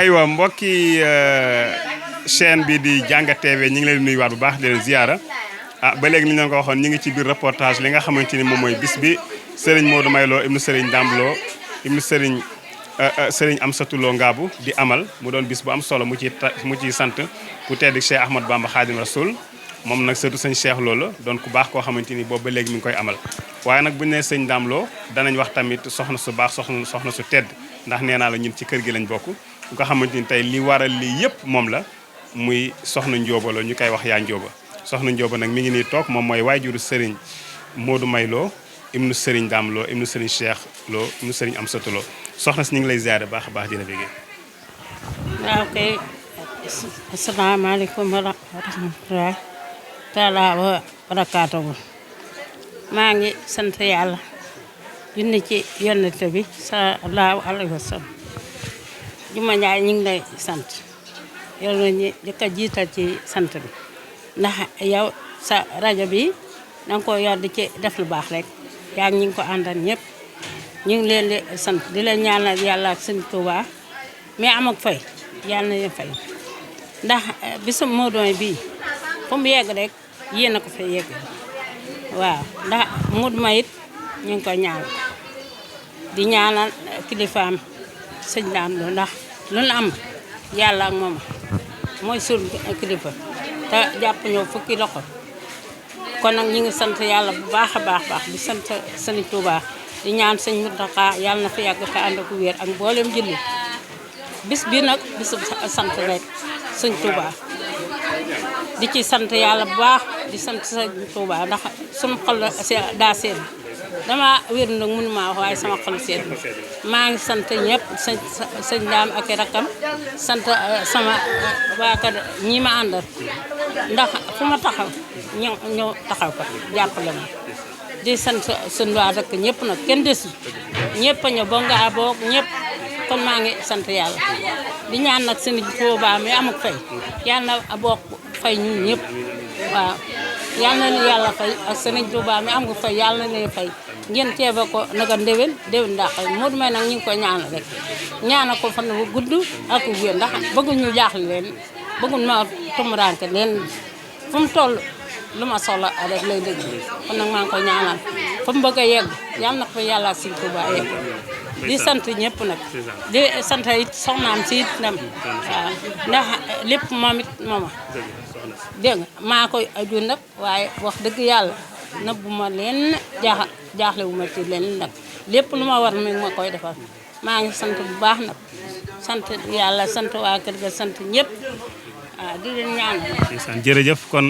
aywa mbokki chaîne bi di Jàngat TV ñi ngi leen nuyuwaat bu baax di leen ziyaara ba léegi ni ñu leen ko waxoon ñi ngi ci biir reportage li nga xamante ni moom mooy bis bi Serigne Modou Maylo ibnu Serigne Dame Lo ibnu Serigne Amsatou Lo Ngabou di amal mu doon bis bu am solo mu ciy sant ku tedd Cheikh Ahmad Bamba Khadim Rasoul moom nag surtout sëñ Cheikh Lo la doon ku baax koo xamante ni boobu ba léegi mi ngi koy amal waaye nag bu ñu nee sëñ Dame Lo danañ wax tamit soxna su baax soxna su tedd ndax nee naa la ñun ci kër gi lañ bokk ku nga xamante ni tey li waral lii yëpp moom la muy soxna Njóoba Lo ñu koy wax yaa Njóoba soxna Njóoba nag mi ngi nii toog moom mooy waajuru Serigne Modou Maylo ibnu Serigne Dame Lo ibnu Serigne Cheikh Lo ibnu Serigne Amsatou Lo soxna si ñu ngi lay ziare baax a baax di la bëggee. waaw kay asalaamaaleykum wa rahmatulah taala wa barakaatuhu maa ngi sant yàlla junni ci yonent bi sallallahu alayhi wa sallam Juma Njaay ñu ngi lay sant yow la ñu jëkk a jiital ci sant bi ndax yow sa rajo bi danga ko yor di ci def lu baax rek yaa ngi ñu ngi ko àndal ñëpp ñu ngi leen di sant di leen ñaanal yàlla ak sëñ Tuubaa mais am ak fay yàlla na leen fay ndax bisu Modou bii fu mu yegg rek yéen a ko fa yegg waaw ndax Modou May it ñu ngi koy ñaanal di ñaanal kilifaam sëñ Dame Lo ndax lu nu am yàlla ak moom mooy suñu kilifa te jàpp ñoo fukki loxo kon nag ñu ngi sant yàlla bu baax a baax di sant sëñ Touba di ñaan sëñ Mountakha yàlla na fi yàgg te ànd ak wér ak mboolem julli bis bi nag bisu sant rek sëñ Touba di ci sant yàlla bu baax di sant sëñ Touba ndax sunu xol daa sedd dama wér nag mënu maa wax waaye sama xol sedd maa ngi sant ñëpp sëñ Dame ak rakkam sant sama waa kër ñi ma àndal ndax fu ma taxaw ñëw taxaw ko jàppale ma di sant sunu waa dëkk ñëpp nag kenn desul ñëpp a ñëw ba nga boog ñëpp kon maa ngi sant yàlla di ñaan nag sëñ Touba mi am ak fay yàlla na bokk fay ñun ñëpp waaw yàlla na yàlla fay ak sëñ Touba mi am nga fay yàlla na leen fay ngeen teewe ko naka déwén ndax Modou May nag ñu ngi koy ñaanal rek ñaanal ko fan bu gudd ak wér ndax bëgguñ ñu jaaxle leen bëgguñ ma tumuraanke leen fu mu toll lu ma soxla rek lay dégg kon nag maa ngi koy ñaanal fu mu bëgg a yegg yàlla na ko yàlla ak sëñ Touba yegg di sant ñëpp nag di sant it soxnaam si it ndam waaw ndax lépp moom it mooma dégg nga maa koy aju nag waaye wax dëgg yàlla nëbbu ma leen jaaxle wu ma ci leen nag lépp lu ma war mi ma koy defal maa ngi sant bu baax nag sant yàlla sant waa kër ga sant ñëpp waaw di leen ñaanal. jërëjëf kon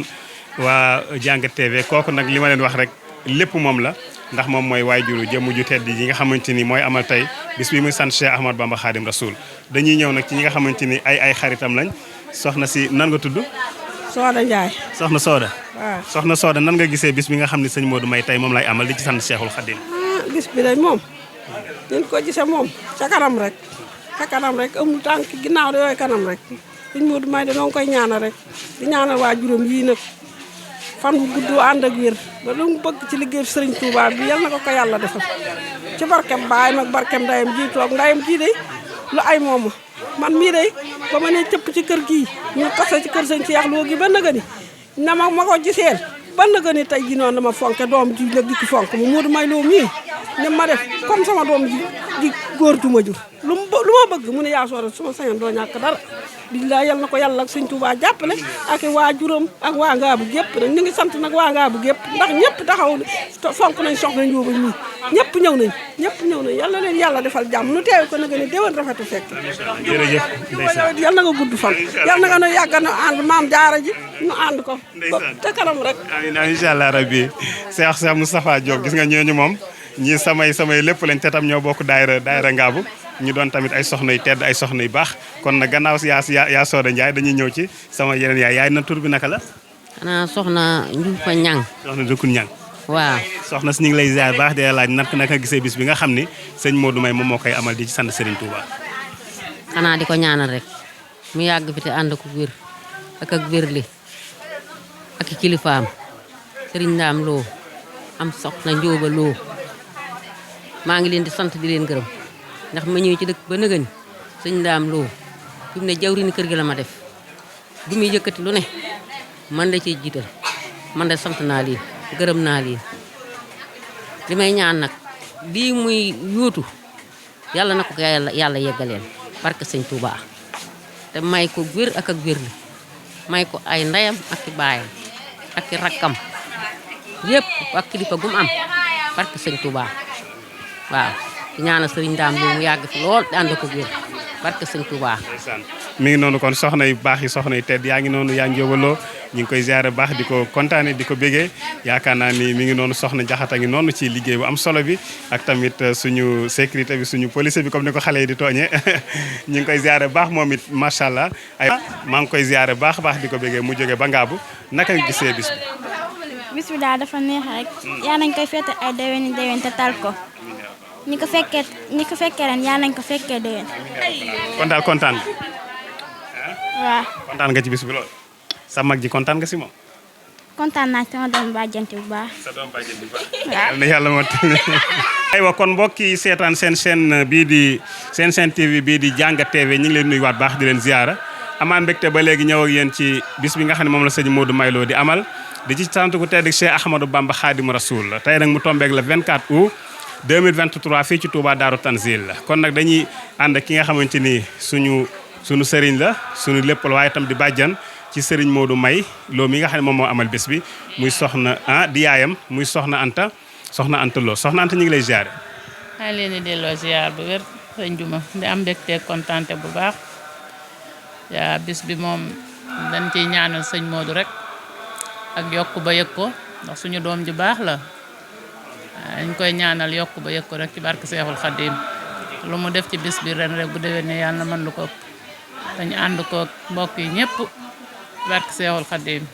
waa Jàngat TV kooku nag li ma leen wax rek lépp moom la ndax moom mooy waajuru jëmm ju tedd yi nga xamante ni mooy amal tey bis bi muy sant Cheikh Ahmad Bamba Khadim Rasoul dañuy ñëw nag ci ñi nga xamante ni ay xaritam lañ soxna si nan nga tudd. Soda Ndiaye. soxna Soda. waaw soxna Soda nan nga gisee bis bi nga xam ne sëñ Modou May tey moom lay amal di ci sant Cheikhul Khadim. bis bi dañ moom ñu ko gisee moom ca kanam rek amul tànk ginnaaw de yooyu kanam rek sëñ Modou May dañoo koy ñaanal rek di ñaanal waa juróom yii nag fan bu gudd ànd ak wér ba lu mu bëgg ci liggéey Sëriñ Touba bi yal na ko yàlla defal ci barkem baayam ak barkem ndayam ji toog ndayam ji de lu ay mooma man mii de ba ma ne cëpp ci kër gii ñu tase ci kër sëñ Cheikh Lo gi ba naga ni na ma ko giseel ba naga ni tey ji noonu dama fonke doom ji nag di ko fonk mu Modou May Lo mii ne ma def comme sama doom ji góor ju ma jur lu ma bëgg mu ne yaa soora suma sañoon doo ñàkk dara billaay yal na ko yàlla ak sëñ Touba jàppale ak waa juróom ak waa Ngaabu gépp nag ñu ngi sant nag waa Ngaabu gépp ndax ñëpp taxaw fonk nañ soxna Njóoba ñii ñëpp ñëw nañ yal na leen yàlla defal jàmm nu teew ko nag ni déwén rafetu fekk jërëjëf yal na nga gudd fan yal na nga no yàgg na ànd maam jaara ji ñu ànd ko te kanam rek amiin incha allah rabbi Cheikh Moustapha Diop gis nga ñooñu moom ñii samay lépp lañ te tam ñoo bokk daayira Ngaabu ñu doon tamit ay soxna yu tedd ay soxna yu baax kon nag gannaaw si yaa Soda Ndiaye dañuy ñëw ci sama yeneen yaay na tur bi naka la. xanaa soxna Njuufa Ñang. soxna Dëkkun Ñang. waaw soxna si ñu ngi lay ziar baax di la laaj naka gisee bis bi nga xam ni sëñ Modou May moom moo koy amal di ci sant Serigne Touba. xanaa di ko ñaanal rek mu yàgg fi te ànd ko wér ak wérli ak kilifaam Serigne Dame Lo am soxna Njóoba Lo maa ngi leen di sant di leen gërëm ndax ma ñëw ci dëkk ba nëgëni sëñ Dame Lo fi mu ne jawriñu kër gi la ma def bu muy yëkkati lu ne man la ciy jiital man de sant naa lii gërëm naa lii li may ñaan nag lii muy yuutu yàlla na ko yàlla yeggaleel barke sëñ Touba te may ko wér ak wér li may ko ay ndeyam ak i baayam ak i rakkam yëpp ak kilifa gum am barke sëñ Touba waaw di ñaanal sëriñ Ndaam bi mu yàgg fi lool di ànd ko wér barke sëñ Touba. mi ngi noonu kon soxna yu baax yi soxna yu tedd yaa ngi noonu yaa ngi jóbaloo ñu ngi koy ziare baax di ko kontaane di ko bégee yaakaar naa ni mi ngi noonu soxna Jaxata ngi noonu ci liggéey bu am solo bi ak tamit suñu sécurité bi suñu police bi comme ni ko xale yi di tooñee ñu ngi koy ziare baax moom it macha allah ay maa ngi koy ziare baax baax di ko bégee mu jógee ba ngaabu naka nga gisee bis bi. bis bi daal dafa neex rek yaa nañ koy fete ay déwéni déwén te tal ko ñi ko fekkee ren yaa nañ ko fekkee déwén. kon daal kontaan nga. waaw kontaan nga ci bis bi lool sa mag ji kontaan nga si moom. kontaan naa sama doom bàjjanti bu baax. sa doom bàjjen bu baax. yal na yàlla moo aywa kon mbokk yi seetaan seen chaîne bii di seen TV bii di Jàngat TV ñu ngi leen nuyuwaat baax di leen ziara amaan mbégte ba léegi ñëw ak yéen ci bis bi nga xam ne moom la sëñ Modou Maylo di amal di ci sant ku tedd Cheikh Ahmadou Bamba Khadimu Rasoul tey nag mu tombeeg le 24 août 2023 fii ci Touba Daaru Tanzil la kon nag dañuy ànd ak ki nga xamante ni suñu sëriñ la suñu lépp la waaye tam di bàjjan ci sëriñ Modou May Lo mi nga xam ne moom moo amal bés bi muy soxna di yaayam muy soxna Anta Lo soxna Anta ñu ngi lay ziare. maa leen di delloo ziar bu wér sëñ Juma di am mbégte kontante bu baax yaa bis bi moom dañ ciy ñaanal sëñ Modou rek ak yokku ba yëg ko ndax suñu doom ji baax la dañ koy ñaanal yokku ba yëg ko rek ci barke Seexul Xaddim lu mu def ci bis bi ren rek bu déwénee yàlla na mën lu ko ëpp dañu ànd ko mbokk yi ñëpp barke Seexul Xaddim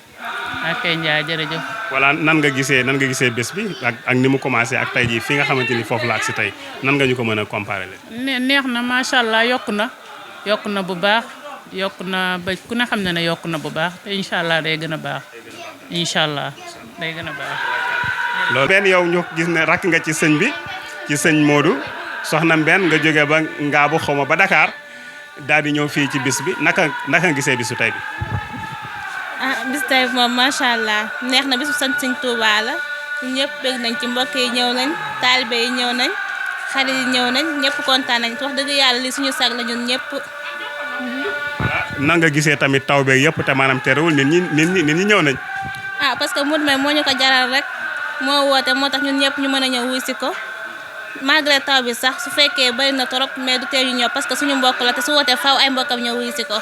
ak kay Njaay jërëjëf. voilà nan nga gisee bés bi ak ni mu commencé ak tey jii fi nga xamante ni foofu la ak si tey nan nga ñu ko mën a comparé leen. neex na macha allah yokku na bu baax yokku na ba ku ne xam ne yokku na bu baax te incha allah day gën a baax incha allah day gën a baax. loolu benn yow ñu gis ne rakk nga ci sëñ bi ci sëñ Modou soxna benn nga jógee ba Ngaabu xaw ma ba Dakar daal di ñëw fii ci bis bi naka nga gisee bisu tey bi. bis tey moom macha allah neex na bisu sant Sëñ Tuuba la ñëpp bëgg nañ ci mbokk yi ñëw nañ taalibe yi ñëw nañ xarit yi ñëw nañ ñëpp kontaan nañ wax dëgg yàlla li suñu sag la ñun ñëpp. nan nga gisee tamit taw beeg yëpp te maanaam terewul nit ñi ñëw nañ. parce que Modou May moo ñu ko jaral rek moo woote moo tax ñun ñëpp ñu mën a ñëw wuy si ko malgré taw bi sax su fekkee bari na trop mais du tee ñu ñëw parce que suñu mbokk la te su wootee faaw ay mbokkam ñëw wuy si ko.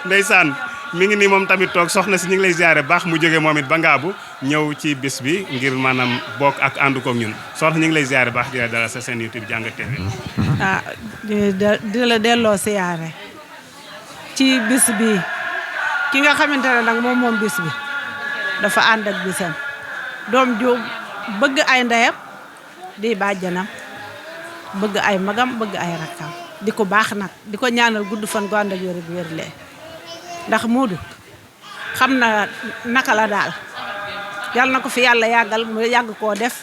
ndeysaan mi ngi nii moom tamit toog soxna si ñu ngi lay ziare baax mu jógee moom it ba Ngaabu ñëw ci bis bi ngir maanaam bokk ak ànd koog ñun soxna ñu ngi lay ziare baax di la dalal sa seen YouTube Jàngat TV. di la delloo siyaare ci bis bi ki nga xamante ne nag moom bis bi dafa ànd ak bisam doom ju bëgg ay ndeyam di bàjjanam bëgg ay magam bëgg ay rakkam di ko baax nag di ko ñaanal gudd fan gu ànd ak wér-lee ndax Modou xam na naka la daal yal na ko fi yàlla yàggal mu yàgg koo def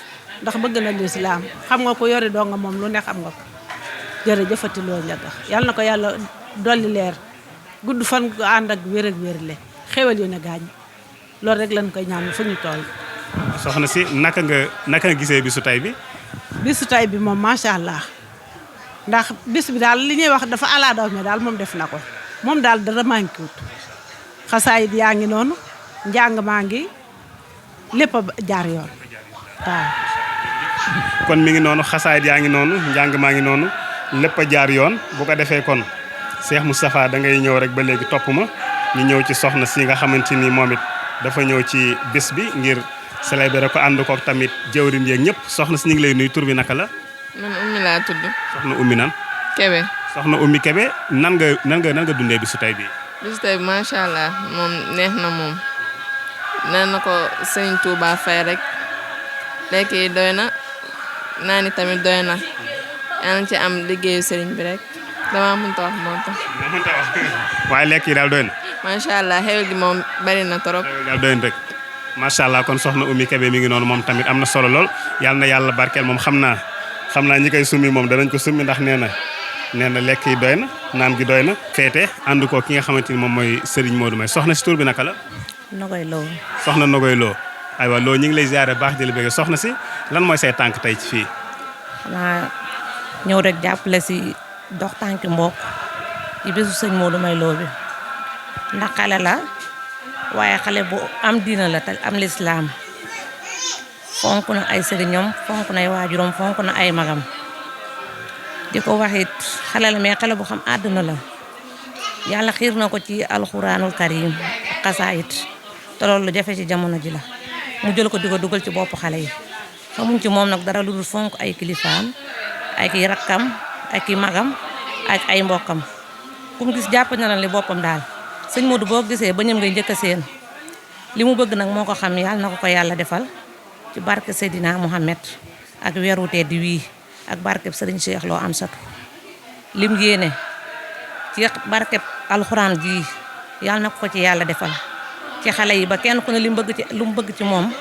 ndax bëgg na lislaam xam nga ko yori doo nga moom lu ne xam nga ko jërëjëfati loo njaga yal na ko yàlla dolli leer gudd fan gu ànd ak wér-le xéwal yu ne gaañ loolu rek lañ koy ñaan fu ñu toll. soxna si naka nga gisee bisu tay bi. bisu tay bi moom macha allah ndax bis bi daal li ñuy wax dafa ala daw me daal moom def na ko moom daal dara manqué wut xasaayit yaa ngi noonu njàng maa ngi lépp a jaar yoon waaw. kon mi ngi noonu xasaayit yaa ngi noonu njàng maa ngi noonu lépp a jaar yoon bu ko defee kon Cheikh Moustapha da ngay ñëw rek ba léegi topp ma ñu ñëw ci soxna si nga xamante ni moom it dafa ñëw ci bis bi ngir célébrer ko ànd ko tamit jëwriñ yeeg ñëpp soxna si ñu ngi lay nuyu tur bi naka la. man Oumy laa tudd. soxna Oumy nan. Kébé. soxna Oumy Kébé nan nga dundee bisu tey bi. bisu tey bi macha allah moom neex na moom nee na ko sëñ Touba fay rek lekk yi doy na naa ni tamit doy na yaa ngi ci am liggéeyu sëriñ bi rek damaa mënta wax moo tax. waaye lekk yi daal doy na. macha allah xewal gi moom bari na trop. xewal daal doy na rek macha allah kon soxna Oumy Kébé mi ngi noonu moom tamit am na solo lool yàlla na yàlla barkeel moom xam naa ñi koy summi moom danañ ko summi ndax nee na nee na lekk yi doy na naan gi doy na feete ànd ko ki nga xamante ni moom mooy Serigne Modou May soxna si tur bi naka la Nogoy Lo. soxna Nogoy Lo aywa loo ñu ngi lay ziare baax di la bëgg soxna si lan mooy say tànk tey ci fii xanaa ñëw rek jàppale si dox tànki mbokk ci bésu sëñ Modou May Lo bi ndax xale la waaye xale bu am diina la te am lislaam fonk na ay sëriñam fonk na ay waajuram fonk na ay magam di ko wax it xale la mais xale bu xam àdduna la yàlla xiir na ko ci alxuraanul karim xasaayit te loolu lu jafe ci jamono ji la mu jël ko di ko dugal ci bopp xale yi xamuñ ci moom nag dara lu dul fonk ay kilifaam ay ki rakkam ay ki magam ak ay mbokkam ku mu gis jàpp na la li boppam daal sëñ Modou boo gisee ba ñëm ngay njëkk a seen li mu bëgg nag moo ko xam yàlla na ko yàlla defal ci barke Seydina Mohamed ak weeru tedd wii ak barkeb Sëriñ Cheikh Lo Amsatou lim yéene ci barkeb alxuraan ji yàlla na ko ci yàlla defal ci xale yi ba kenn ku ne li mu bëgg ci moom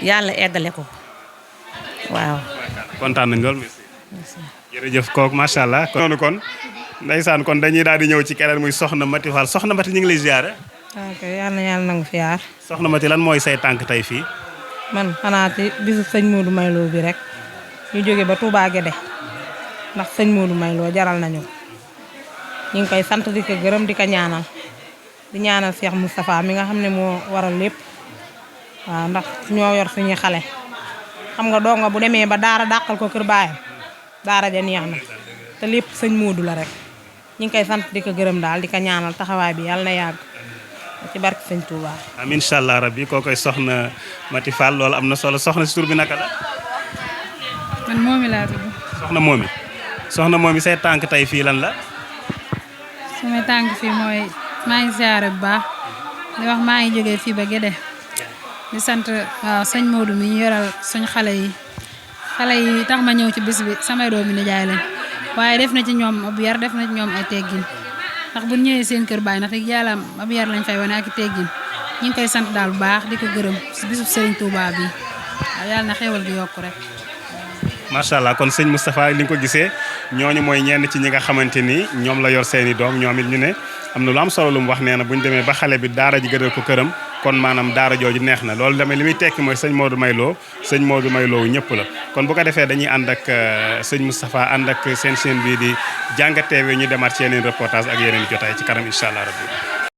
yàlla eggale ko waaw. kontaan nañ lool merci jërëjëf kooku macha allah noonu kon ndeysaan kon dañuy daal di ñëw ci keneen muy soxna Mati Fall soxna Mati ñu ngi lay ziare ok yàlla na yàlla nangu fi yaar soxna Mati lan mooy say tànk tey fii man xanaa ci bisu sëñ Modou May Lo bi rek ñu jóge ba Touba Guédé ndax sëñ Modou May Lo jaral nañu ñu ngi koy sant di ko gërëm di ko ñaanal di ñaanal Cheikh Moustapha mi nga xam ne moo waral lépp waaw ndax ñoo yor suñuy xale xam nga doo nga bu demee ba daara dàqal ko kër baayam daara ja neex na te lépp sëñ Modou la rek ñu ngi koy sant di ko gërëm daal di ko ñaanal taxawaay bi yàlla na yàgg ci barke sëñ Touba. amiin incha allah rabbi koo koy soxna Mati Fall loolu am na solo soxna si tur bi naka la. man Momi laa tudd. soxna Momi say tànk tey fii lan la. sama tànk fii mooy maa ngi ziare bu baax di wax maa ngi jógee fii ba Guédé di sant waaw sëñ Modou mi ñu yoral suñ xale yi tax ma ñëw ci bis bi samay doomi nijaay lañ waaye def na ci ñoom ab yar def na ci ñoom ay teggin ndax bu ñëwee seen kër baay ndax yàlla ab yar lañ fay wane ak teggin ñu ngi koy sant daal bu baax di ko gërëm si bisu Serigne Touba bi waaw yàlla na xéwal gi yokku rek. macha allah kon sëñ Moustapha li nga ko gisee ñooñu mooy ñenn ci ñi nga xamante ni ñoom la yor seeni doom ñoom it ñu ne am na lu am solo lu mu wax nee na bu ñu demee ba xale bi daara ji gëdal ko këram kon maanaam daara jooju neex na loolu damay li muy tekki mooy sëñ Modou May Lo ñëpp la kon bu ko defee dañuy ànd ak sëñ Moustapha ànd ak seen chaîne bii di Jàngat TV ñu demaat ci yeneen reportage ak yeneen jotaay ci kanam incha allah rabbi